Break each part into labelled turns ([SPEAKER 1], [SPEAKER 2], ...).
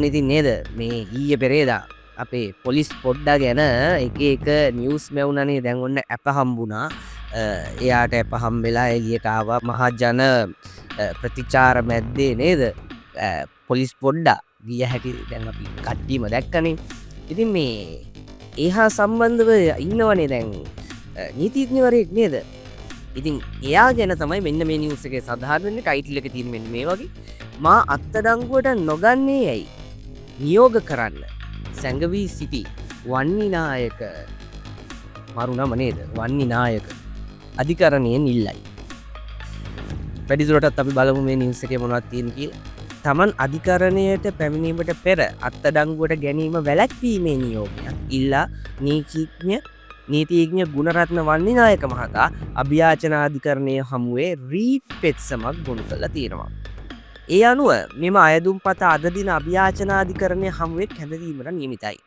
[SPEAKER 1] ඔන්න ඉතින් නේද මේ ඊයේ පෙරේදා අපේ පොලිස් පොඩ්ඩා ගැන එක එක නිවුස් මැවුණනේ. දැන් ඔන්න ඇප හම්බුණා. එයාට ඇප හම්බෙලා එළියට ආවා. මහජන ප්‍රතිචාර මැද්දේ නේද පොලිස් පොඩ්ඩා ගිය හැටි දැන් අපි කට්ටියම දැක්කනේ. ඉතින් මේ ඒ හා සම්බන්ධව ඉන්නවනේ දැන් නීතිඥවරයෙක් නේද? ඉතින් එයා ගැන තමයි මෙන්න මේ නිවුස් එකේ සඳහන් වෙන්නේ. ටයිටල් එකේ තියෙන මෙන්න මේ වගේ. මා අත්අඩංගුවට නොගන්නේ ඇයි? නියෝග කරන්න සැඟවී සිටි වන්නිනායක, මරු නම නේද? වන්නිනායක අධිකරණයෙන් ඉල්ලයි. වැඩිදුරටත් අපි බලමු මේ නිවුස් එකේ මොනවද තියෙන්නේ කියලා. තමන් අධිකරණයට පැමිණීමට පෙර අත්අඩංගුවට ගැනීම වැළැක්වීමේ නියෝගයක් ඉල්ලා නීතිඥ ගුණරත්න වන්නිනායක මහතා අභියාචනාධිකරණය හමුවේ රීට් පෙත්සමක් ගොනු කරලා තියෙනවා. ඒ අනුව මෙම අයදුම්පත අද දින අභියාචනාධිකරණය හමුවේ කැඳවීමට නියමිතයි.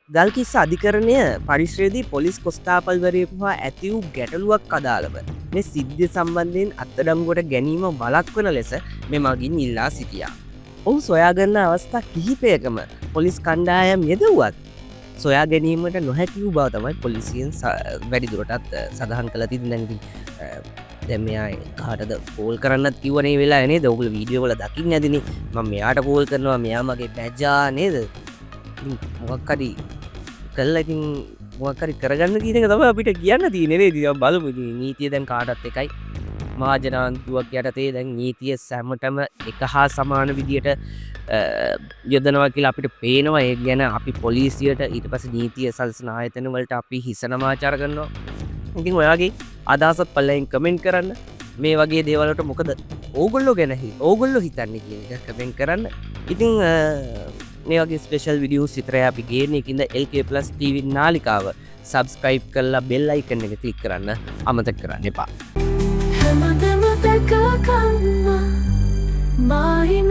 [SPEAKER 1] ගල්කිස්ස අධිකරණය පරිශ්‍රයේදී පොලිස් කොස්තාපල්වරයෙකු හා ඇති වූ ගැටලුවක් අදාළව මේ සිද්ධිය සම්බන්ධයෙන් අත්අඩංගුවට ගැනීම වළක්වන ලෙස මෙමගින් ඉල්ලා සිටියා. ඔහු සොයාගන්න අවස්ථා කිහිපයකම පොලිස් කණ්ඩායම් යෙදුවත් සොයා ගැනීමට නොහැකි වූ බව තමයි පොලිසියෙන් වැඩිදුරටත් සඳහන් කළ තිබෙන්නේ. දැන් ඉතින් දැන් මෙයා කාටද කෝල් කරන්නත් කිව්වනේ මේ වෙලාවේ නේද? ඔයගොල්ලෝ වීඩියෝ වල දකින්න ඇතිනේ. මම මෙයාට කෝල් කරනවා, මෙයා මගේ බැජා නේද? ඉතින් මොකක් හරි කළා ඉතින් මොකක් හරි කරගන්න තියෙන එක තමයි අපිට කියන්න තියෙන්නේ නේද? ඉතින් අපි බලමු. ඉතින් නීතිය දැන් කාටත් එකයි. මහජනාන්තුවක් යටතේ දැන් නීතිය සැමටම එක හා සමාන විදියට යොදනවා කියලා අපිට පේනවා. ඒ ගැන අපි පොලිසියට ඊට පස්සේ නීතිය සලසන ආයතන වලට අපි හිස නමාචාර කරනවා. ඉතින් ඔයාගේ අදහසත් පල්ලෙන් කමෙන්ට් කරන්න. මේ වගේ දේවල් වලට මොකද ඕගොල්ලෝ ගැන ඕගොල්ලෝ හිතන්නේ කියන එක කමෙන්ට් කරන්න. ඉතින් මේ වගේ ස්පෙෂල් වීඩියෝස් විතරයි අපි ගේන්නේ. ඒකින්ද LK Plus TV නාලිකාව සබ්ස්ක්‍රයිබ් කරලා බෙල් අයිකන් එක ක්ලික් කරන්න අමතක කරන්න එපා.
[SPEAKER 2] හැමදෙම දැක ගන්න මාහිමි.